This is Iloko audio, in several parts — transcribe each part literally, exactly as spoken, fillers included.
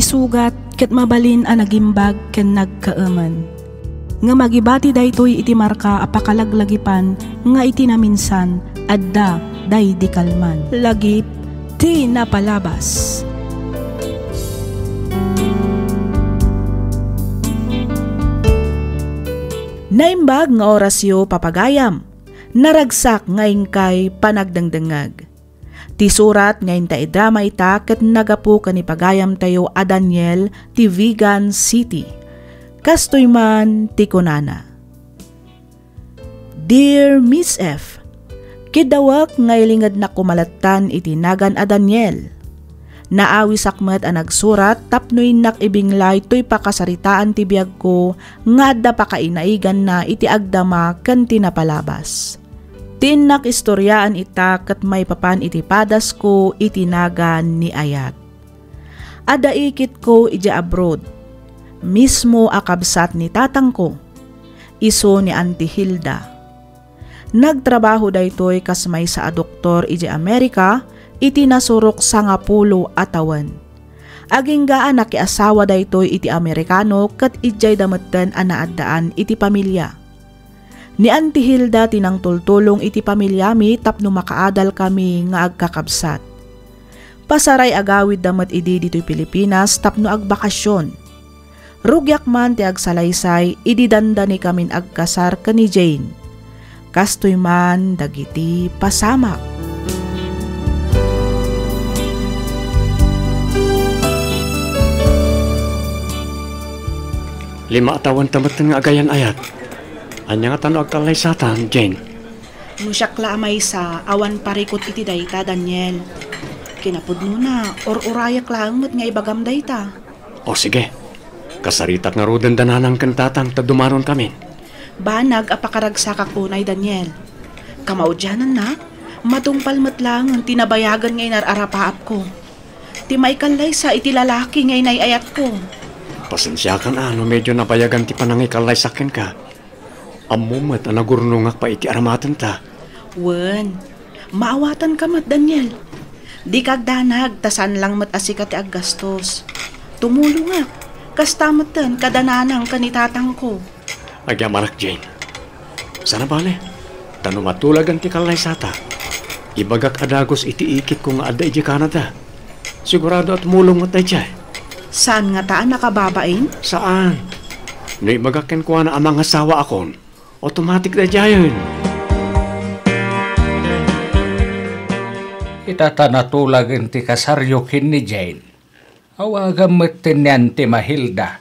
Sugat ket mabalin a nagimbag ken nagkaemen. Ngem agibati daytoy iti marka a pakalaglagipan nga iti naminsan, adda daydi kalman. Lagip ti napalabas. Naimbag nga orasyo, papagayam. Naragsak nga inkay panagdengdengngeg. Ti surat nga inta idrama ita ket nagapu ken ni pagayamtayo a Daniel ti Vigan City. Kastoy man ti kunana, Dear Miss F, kiddawek nga ilingednak kumalattan iti nagan a Daniel. Naawisak met a nagsurat tapno innak ibinglay toy pakasaritaan ti biagko nga adda pakainaiganna iti agdama ken ti napalabas. Ti innak istoriaan ita ket maipapan iti padasko iti nagan ni Ayat. Adda ikitko idiay abroad, mismo a kabsat ni tatangko, isu ni Auntie Hilda. Nagtrabaho daytoy kas maysa a doktor idiay Amerika iti nasurok sangapulo a tawen. Agingga a nakiasawa daytoy iti Amerikano ket idiayda metten a naaddaan iti pamilia. Ni Auntie Hilda ti nangtultulong iti pamiliami tapno makaadalkami nga agkakabsat. Pasaray agawidda met idi ditoy Pilipinas tapno agbakasyon. Rugiak man ti agsalaysay idi dandanikamin agkasar ken ni Jane. Kastoy man dagiti pasamak. Lima a tawen ta metten nga agayan-ayat. Ania ngata no agkallaysatan, Jane? No siak la a maysa, awan parikut iti dayta, Daniel. Kinapudnona, ur-urayak laeng met nga ibagam dayta. O, sige. Kasaritak ngaruden da nanang ken tatang ta dumanonkamin. Banag a pakaragsakak unay, Daniel. Kamaudiananna, matungpal met laengen ti nabayagen nga inar-arapaapko. Ti maikallaysa iti lalaki nga inay-ayatko. Pasensiakan a no medyo nabayagan ti panangikallaysak kenka. Ammom met a nagurnongak pay iti aramatenta. Wen, maawatanka met, Daniel. Dika agdanag ta saan lang met a sika ti aggastos. Tumulongak, kasta metten kada nanang ken ni tatangko. Agyamanak, Jane. Saan a bale, ta no matulagen ti kallaysata, ibagak a dagus iti ikitko nga adda idiay Canada. Sigurado a tumulong met daydiay. Saan ngata a nakababain? Saan. No ibagak kenkuana a mangasawaakon, automatic daydiayen. Ita ta natulagen ti kasaryo ken ni Jane. Awagam metten ni Auntie Mahilda.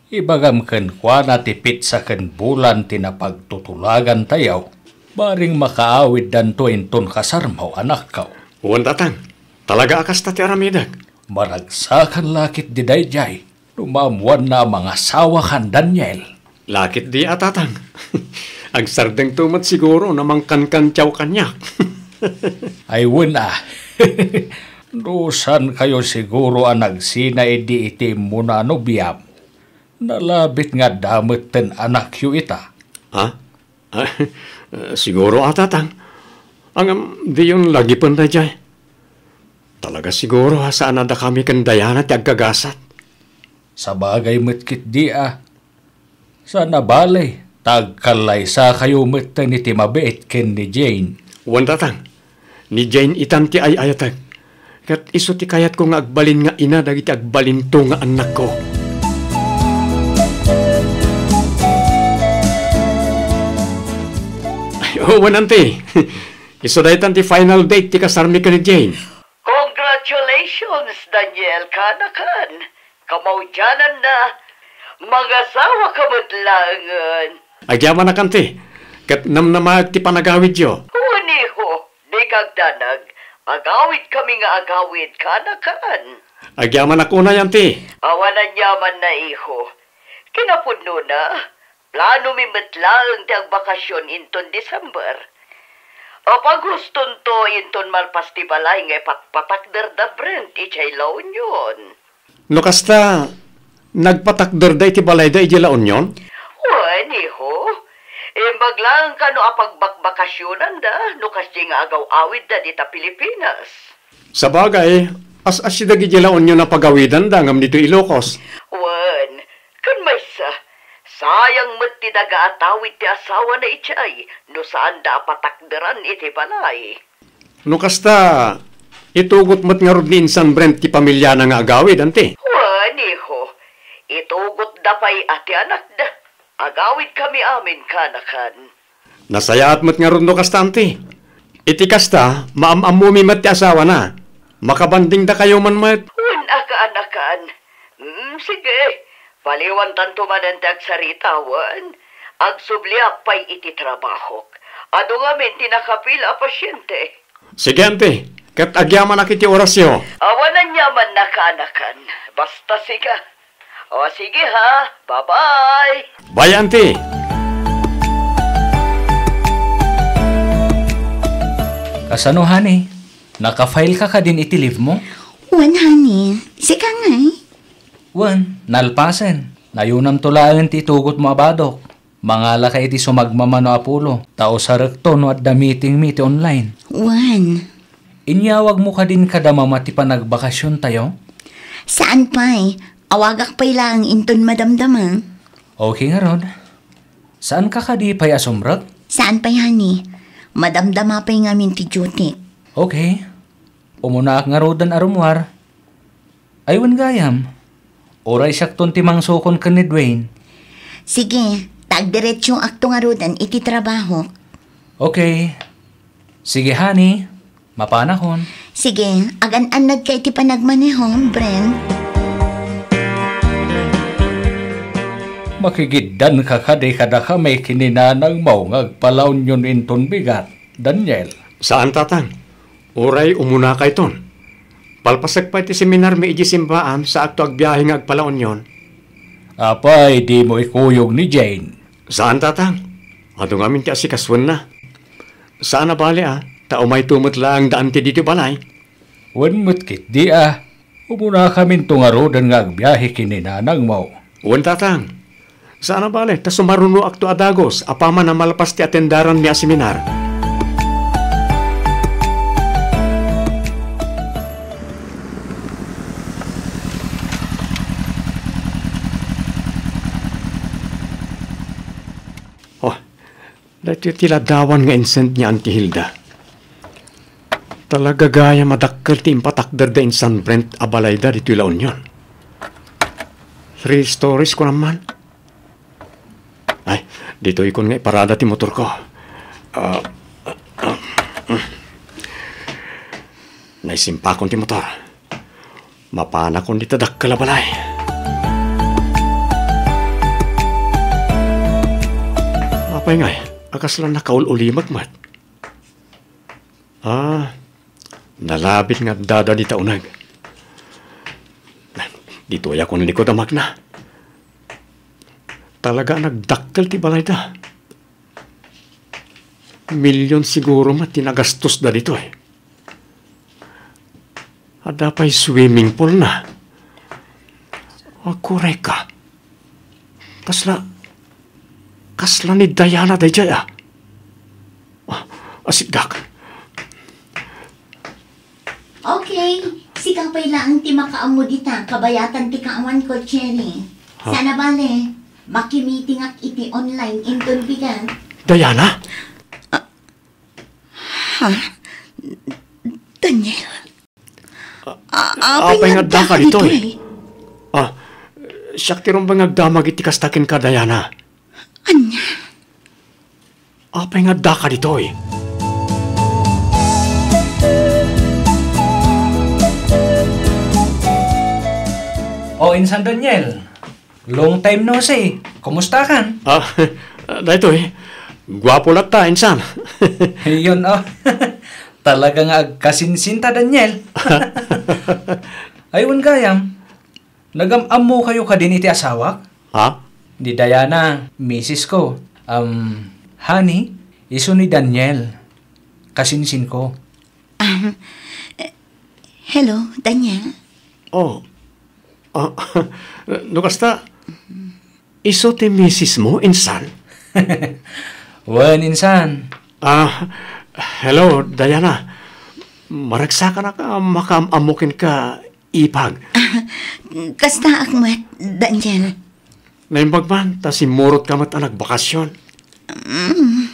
Ibagam kenkuana ti petsa ken bulan ti napagtutulagantayo, bareng makaawiddanto inton kasarmo, anakko. Wen, tatang. Talaga a kasta ti aramidek. Maragsakan la ketdi daydiay no maammoanna a mangasawakan, Daniel. La ketdi a, tatang. Agsardengto met siguro no mangkankantiaw kaniak. Ay, wen a. No saankayo siguro a nagsina idi iti immuna a nobiam, nalabit nga adda metten anakyo ita. Ha? Ah, siguro a, tatang. Ngem diyon lagipen daydiay. Talaga siguro a saan a dakami ken Diana ti agkagasat. Sabagay met ketdi a. Saan a bale, ta agkallaysakayo metten iti mabiit ken ni Jane. Wen, tatang. Ni Jane itan ti ay-ayatek. Ket isu ti kayatko nga agbalin nga ina dagiti agbalinto nga annakko. Ay, o, wen, auntie. Isu daytan ti final date ti kasarmi ken ni Jane. Congratulations, Daniel, kanakan. Kamaudiananna, mangasawaka met laengen. Agyamanak, auntie, ket namnamaek ti panagawidyo. Wen, iho, dika agdanag. Agawidkami nga agawid, kanakan. Agyamanak unay, auntie. Awan aniamanna, iho. Kinapudnona, planomi met laeng ti agbakasyon inton December. Apaghustonto inton malpas ti balay nga ipatpatakderda Brent idiay La Union. No kasta, nagpatakderda iti balayda idiay La Union? Wen, iho. Imbag laeng kano a pagbakbakasyonanda no kasdiay nga agaw-awidda dita Pilipinas. Sabagay, As-asi dagiti La Union a pagawidanda ngem ditoy Ilocos. Wen, ken maysa, sayang met ti daga a tawid ti asawana idiay no saanda a patakderan iti balay. No kasta, itugot met ngarud ni Insan Brent ti pamiliana nga agawid, anti? Wen, iho, itugotda pay a ti anakda. Agawidkami amin kanakan. Nasayaat met ngarud no kasta, anti. Iti kasta, maam-ammomi met ti asawana. Makabandingdakayo man met. Wen a kaanakan. Mm, sige. Paliwantanto manen ti agsarita, wen. Agsubliak pay iti trabahok. Adu ngamin ti nakapila a pasiente. Sige, anti. Ket agyamanak iti orasyo. Awan aniaman a kaanakan. Basta sika. O, sige ha. Bye-bye. Bye, anti. Kasano, honey? Naka-file ka kadin iti leave mo? Wen, honey. Sika ngay? Wen, nalpasen. Nayunamto laeng ti itugotmo a badok. Mangalaka iti sumagmamano a pulo, ta usarekto no adda meetingmi iti online. Wen. Inyawagmo kadin kada mama ti panagbakasiontayo? Saan pay. Awagak pay laeng inton madamdama. Okay ngarud. Saanka kadi pay a sumrek? Saan pay, honey. Madamdama pay ngamin ti duty. Okay. Umunaak ngaruden a rummuar. Ay, wen gayam. Uray siakton ti mangsukon ken ni Dwayne. Sige, ta agdiretsoakto ngaruden iti trabahok. Okay. Sige, honey. Mapanakon. Sige, agan-annadka iti panagmaneho, Bren. Makigiddanka kadi kadakami ken ni nanangmo nga agpalaunyon inton bigat, Daniel? Saan, Tatang. Uray umunakayton. Palpasek pay ti seminarmi idiay simbaan, saakto agbiahe nga agpalaunyon. Apay, dimo ikuyog ni Jane? Saan, Tatang. Adu ngamin ti asikasuenna. Saan a bale a, ta umayto met laeng da anti ditoy balay. Wen met ketdi a, umunakaminto ngaruden nga agbiahe ken ni nanangmo. Wen, Tatang. Saan a bale, ta sumarunoakto a dagus apaman a malpas ti atendaranmi a seminar. Oh, daytoy ti ladawan nga insend ni Auntie Hilda. Talaga gayam a dakkel ti impatakderda insan Brent a balayda ditoy La Union. Three stories, kunam man. Ay, ditoykon nga iparada ti motorko. Ah, ah, ah, mm. Naisimpakon ti motor. Mapanakon dita dakkel a balay. Apay ngay, a kasla nakaul-ulimek met? Ah, nalabit nga addada dita uneg. Ditoyakon likud a makna. Talaga a nagdakkel ti balayda. Million siguro met ti nagastosda ditoy. Adda pay swimming pool na. Agkurayka. Kasla, kasla ni Diana daydiay a. Ah, asikdak. Okay, sika pay laeng ti makaammo dita, kabayatan ti kaawanko, Cherry. Ha? Saan a bale, makimitingak iti online inton bigat. Diana? Ah, Ha? Daniel? A-, a-, apay nga addaka ditoy? Ah, siak ti rumbeng nga agdamag iti kasta kenka, Diana. Ania? Apay nga addaka ditoy? O, insan Daniel. Long time no see. Kumusta kan? Ah, daytoy. Guapo latta, insan. Yun, oh. Talaga nga agkasinsinta, Daniel. Ay, wen gayam. Nagam-ammo kayo kadin iti asawak? Ha? Ni Diana, misis ko. Um, honey, isu ni Daniel. Kasinsin ko. Ah, eh, hello, Daniel? Oh, Ah, no kasta, isu ti misis mo, insan? Wen, insan. Ah, hello, Diana. Maragsakanak a makaam-ammo kenka, ipag. Kastaak met, Daniel. Naimbag man, ta simmurotka met a nagbakasyon. Mm.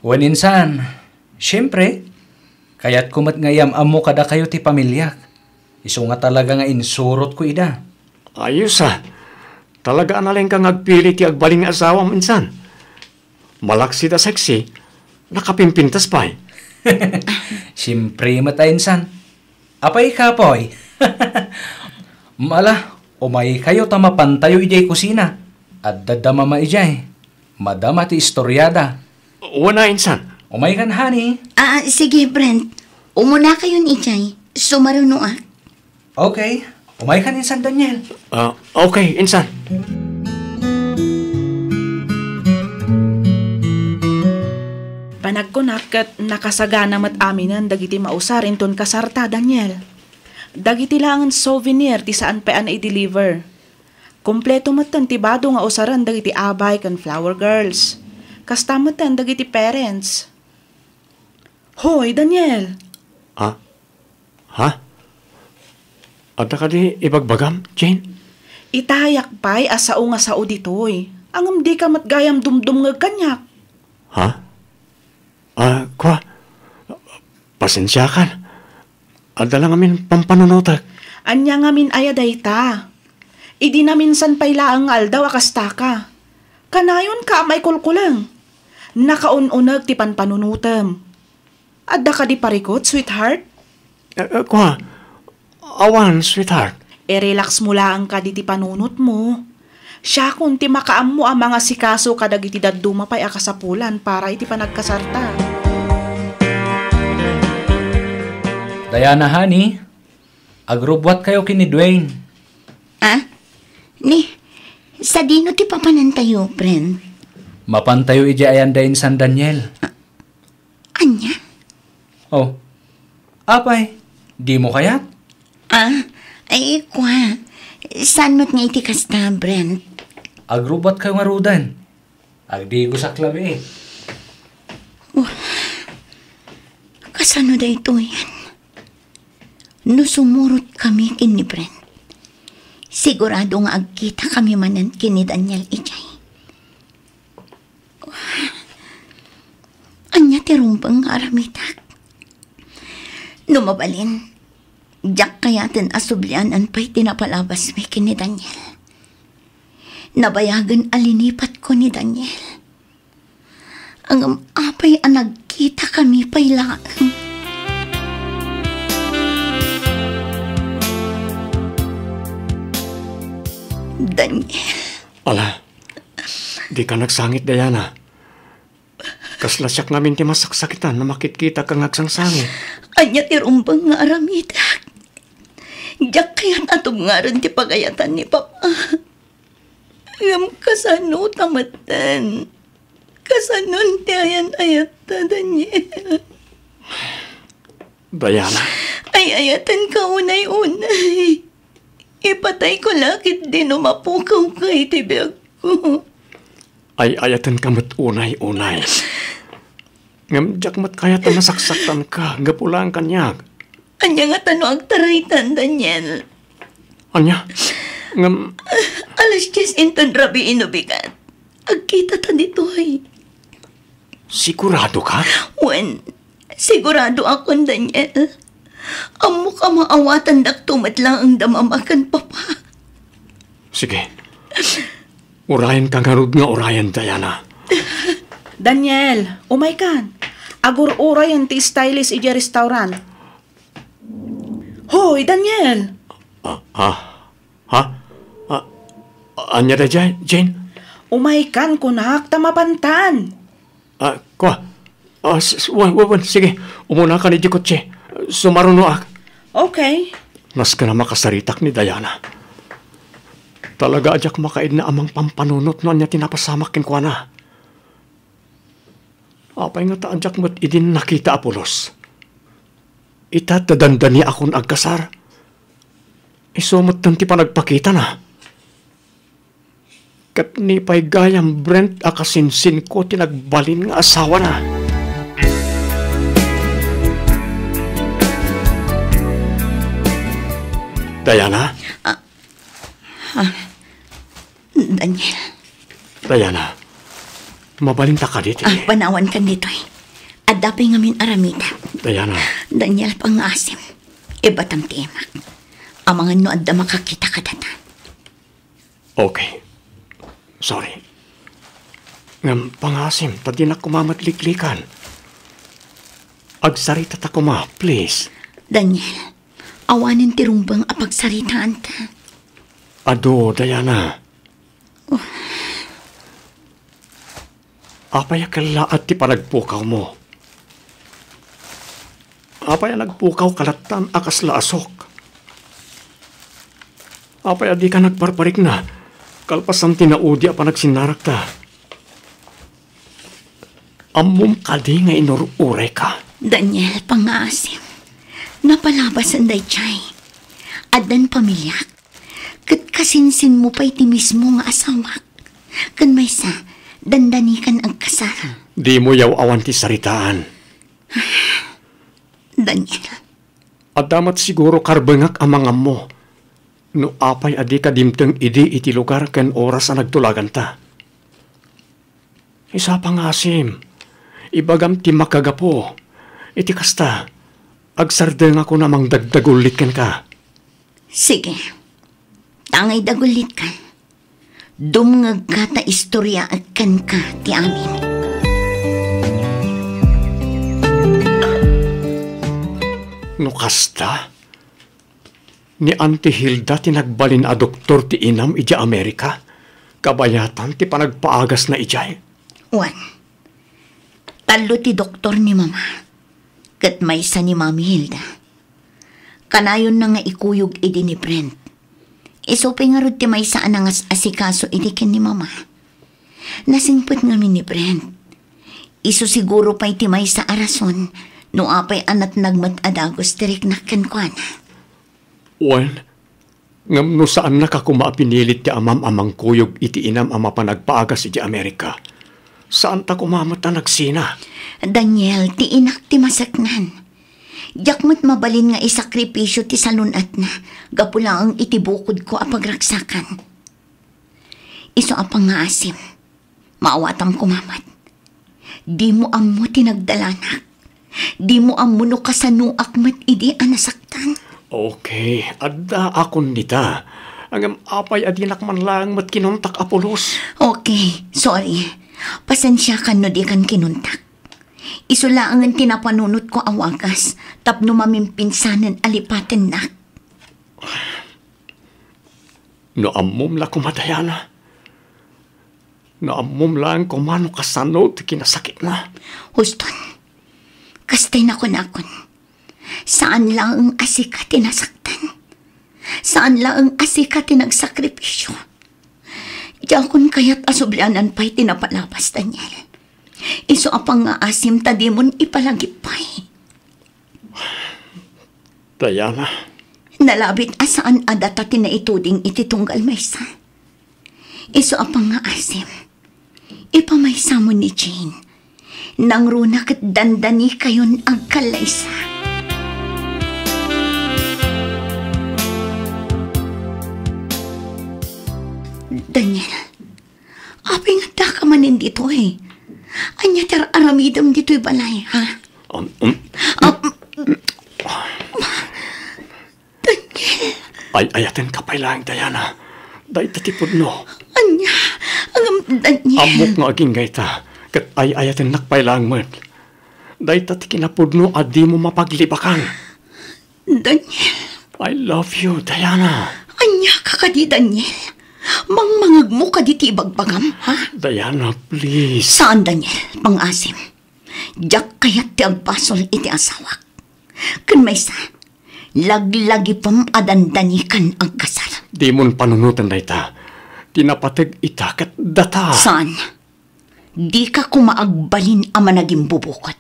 Wen insan, siempre, kayatko met nga iyam-ammo kadakayo ti pamiliak. Isu nga talaga nga insurotko ida. Ayos, a. Talaga a nalengka nga agpili ti agbalin nga asawam, insan. Malaksid a sexy, nakapimpintas pay. Siempre met a, insan. Apay, kapoy? Mala, umaykayo ta mapantayo idiay kusina. Adda da mama idiay. Madama ti istoriada. Wen a, insan. Umaykan, honey. Ah, sige, Brent. Umunakayon idiay. Sumarunoak. Okay. Umaykan insan, Daniel. Ah, okay, insan. Panagkunak ket nakasagana met aminen dagiti mausar inton kasarta, Daniel. Dagiti laengen souvenir ti saan pay a nai-deliver. Kompleto metten ti bado nga usaren dagiti abay ken flower girls. Kasta metten dagiti parents. Hoy, Daniel! Ah? Ha? Adda kadi ibagbagam, Jane? Itayak pay a sao nga sao ditoy. Ngem dika met gayam dumdumngeg kaniak. Ha? Ah, kua, pasensiakan. Adda la ngamin pampanunotek. Ania ngamin aya dayta? Idi naminsan pay laeng nga aldaw a kastaka. Kanayonka a maikulkuleng. Nakaun-uneg ti panpanunotem. Adda kadi parikut, sweetheart? Eh, eh, kua, awan, sweetheart. I-relax mo laeng kadi ti panunotmo. Siakon ti makaammo a mangasikaso kadagiti dadduma pay a kasapulan para iti panagkasarta. Diana, honey, agrubbuatkayo ken ni Dwayne. Ah? Ni, sadino ti papanantayo, Brent? Mapantayo idiay ayanda insan, Daniel. Ah, ania? Oh. Apay, dimo kayat? Ah, ay, kua. Saan met nga iti kasta, Brent? Agrubbuatkayo ngaruden. Agdigosak labi. Wah, kasano daytoyen? No sumurotkami ken ni Brent, sigurado nga agkitakami manen ken ni Daniel idiay. Ania ti rumbeng nga aramidak? No mabalin, diak kayaten a sublianan pay ti napalabasmi ken ni Daniel. Nabayagen a linipatko ni Daniel. Ngem apay a nagkitakami pay laeng? Daniel. Ala, dika nagsangit, Diana. Kasla siak ngamin ti masaksakitan no makitkitaka nga agsangsangit. Ania ti rumbeng nga aramidak? Diak kayat a tubngarem ti pagayatan ni Papa. Ngem kasano ta metten? Kasanon ti ayan-ayatta, Daniel? Diana. Ay-ayatenka unay-unay. Ipatayko la ketdi no mapukawka iti biagko. Ay-ayatenka met unay-unay. Ngem diak met kayat a masaksaktanka gapu laeng kaniak. Ania ngata no agtaraytan, Daniel? Ania? Ngem alas dies inton rabii no bigat. Agkitata ditoy. Siguradoka? Wen, siguradoakon, Daniel. Ammok a maawatandakto met laeng da Mama ken Papa. Sige. Urayenka ngarud nga urayen, Diana. Daniel, umaykan. Agur-urayen ti stylist idiay restaurant. Hoy, Daniel! Ah, ah. Ha? Ah, ania daydiay, Jane? Umaykan kunak ta mapantan. Ah, kua. Ah, s-, s-, wen, wen, wen, sige. Umunakan idiay kotse. Sumarunoak. Okay. Nasken a makasaritak ni Diana. Talaga a diak makaidna a mangpampanunot no ania ti napasamak kenkuana. Apay ngata a diak met idin nakita a pulos? Ita ta dandaniakon agkasar. Isu metten ti panagpakitana. Ket ni pay gayam, Brent, a kasinsinko ti nagbalin nga asawana. Diana? Ah, ah, Daniel. Diana, mabalinta kadi ti Ah, panawankan ditoy. Adda pay ngamin aramidem. Diana. Daniel, pangngaasim. Ibatam ti imak. Amangan no adda makakita kadata. Okay. Sorry. Ngem pangngaasim, ta dinak koma met liklikan. Agsaritata koma, please. Daniel, awanen ti rumbeng a pagsaritaanta. Adu, Diana. Oh. Apay a kellaat ti panagpukawmo? Apay a nagpukawka lattan a kasla asok? Apay a dika nagparparikna kalpasan ti naudi a panagsinnarakta? Ammom kadi nga inur-urayka? Daniel, pangngaasim. Napalabasen daydiay. Addan pamiliak. Ket kasinsinmo pay ti mismo nga asawak. Ken maysa, dandanikan agkasar. Dimo yaw-awan ti saritaan. Daniel. Adda met siguro karbengak a mangammo no apay a dika dimteng idi iti lugar ken oras a nagtulaganta. Isu a pangngaasim, ibagam ti makagapu. Iti kasta, agsardengakon a mangdagdagullit kenka. Sige. Tangay dagullitka. Dumngegka ta istoriaek kenka ti amin. No kasta, ni Auntie Hilda ti nagbalin a doktor ti inam idiay Amerika, kabayatan ti panagpaagasna idiay. Wen, tallo ti doktor ni Mama, ket maysa ni Mami Hilda. Kanayonna nga ikuyog idi ni Brent. Isu pay ngarud ti maysa a nangas-asikaso idi ken ni Mama. Nasingpet ngamin ni Brent. Isu siguro pay ti maysa a rason no apay a natnag met a dagus ti riknak kenkuana. Wen, ngem no saannaka koma a pinilit ti amam a mangkuyog iti inam a mapan agpaagas iti Amerika, saanta koma met a nagsina. Daniel, ti inak ti maseknan. Diak met mabalin nga isakripisio ti salun-atna gapu laeng iti bukodko a pagragsakan. Isu a pangngaasim, maawatam koma met. Dimo ammo ti nagdalanak. Dimo ammo no kasanoak met idi a nasaktan. Okay, addaakon dita. Ngem apay a dinak man laeng met kinuntak a pulos? Okay, sorry. Pasensiakan no dikan kinuntak. Isu laengen ti napanunotko a wagas tapno mamimpinsanen a lipatennak. No ammom la koma, Diana. No ammom laeng koma no kasano ti kinasakitna. Huston, kastay nakunakon. Saan laeng a sika ti nasaktan. Saan laeng a sika ti nagsakripisio. Diakon kayat a sublianan pay ti napalabas, Daniel. Isu a pangngaasim ta dimon ipalagip pay. Diana. Nalabit a saan a data ti naituding iti tunggal maysa. Isu a pangngaasim, ipamaysamo ni Jane. Nangruna ket dandanikayon agkallaysa. Daniel, apay nga addaka manen ditoy? Ania ti ar-aramidem ditoy balay, ha? Um, um. Ah, Daniel. Ay-ayatenka pay laeng, Diana. Dayta ti pudno. Ania? Ngem, Daniel. Ammok nga agingga ita, ket ay-ayatennak pay laeng met. Dayta ti kinapudno a dimo mapaglibakan. Daniel. I love you, Diana. Ania ka kadi, Daniel? Mangmangegmo kadi ti ibagbagam, ha? Diana, please. Saan, Daniel. Pangngaasim. Diak kayat ti agbasol iti asawak. Ken maysa, laglagipem a dandanikan agkasar. Dimon panunoten dayta. Ti napateg ita ket data. Saan? Dika koma agbalin a managimbubukod.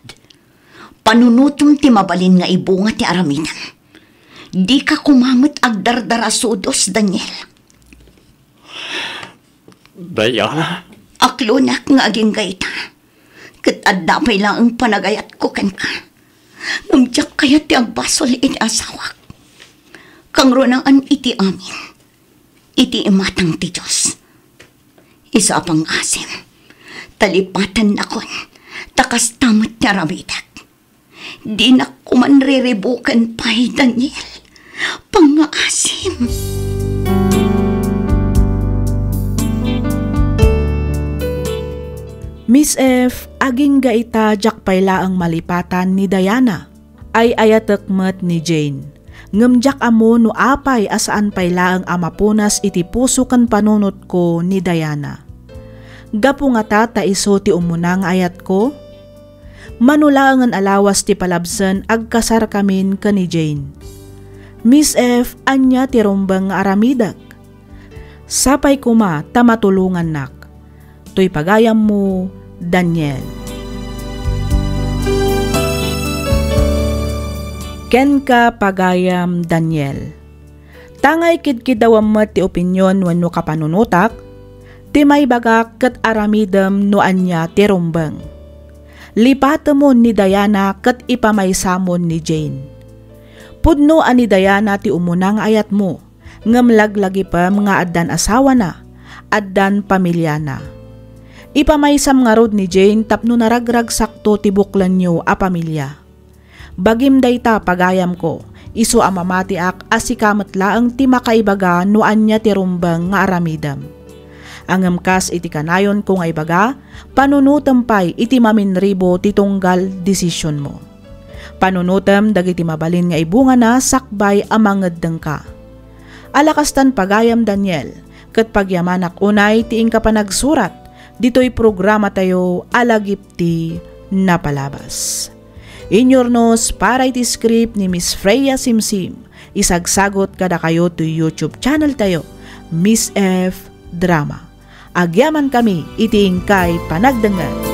Panunotem ti mabalin nga ibunga ti aramidem. Dika koma met agdardarasudos, Daniel. Diana. Aklonak nga agingga ita. Ket adda pay laeng panagayatko kenka. Ngem diak kayat ti agbasol iti asawak. Kangrunaan iti amin, iti imatang ti Dios. Isu a pangasim, talipatennakon, ta kasta met ti aramidek. Dinak koma riribuken pay, Daniel. Pangngaasim. Miss F, agingga ita diak pay laeng malipatan ni Diana. Ay-ayatek met ni Jane. Ngem diak ammo no apay a saan pay laeng a mapunas iti puso ken panunotko ni Diana. Gapu ngata ta isu ti umuna nga ayatko? Mano laengen a lawas ti palabsen agkasarkamin ken ni Jane. Miss F, ania ti rumbeng nga aramidek? Sapay koma ta matulongannak. Toy pagayammo, Daniel. Kenka, pagayam Daniel. Ta nga ikidkidawem met ti opinyon wenno kapanunotak, ti maibagak ket aramidem no ania ti rumbeng. Lipatemon ni Diana ket ipamaysamon ni Jane. Pudno a ni Diana ti umuna nga ayatmo, ngem laglagipem nga addan asawana, addan pamiliana. Ipamaysam ngarud ni Jane tapno naragragsakto ti buklanyo a pamilia. Bagim dayta, pagayamko, isu a mamatiak a sika met laeng ti makaibaga no ania ti rumbeng nga aramidem. Ngem kas iti kanayonko nga ibaga, panunotem pay iti maminribo ti tunggal desisionmo. Panunotem dagiti mabalin nga ibungana sakbay a mangeddengka. Ala kastan, pagayam Daniel, ket pagyamanak unay ti inka panagsurat ditoy programatayo a Lagip ti Napalabas. Inyurnos para iti script ni Miss Freya Simsim, isagsagot kadakayo toy YouTube channel tayo, Miss F Drama. Agyamankami iti inkay panagdengngeg.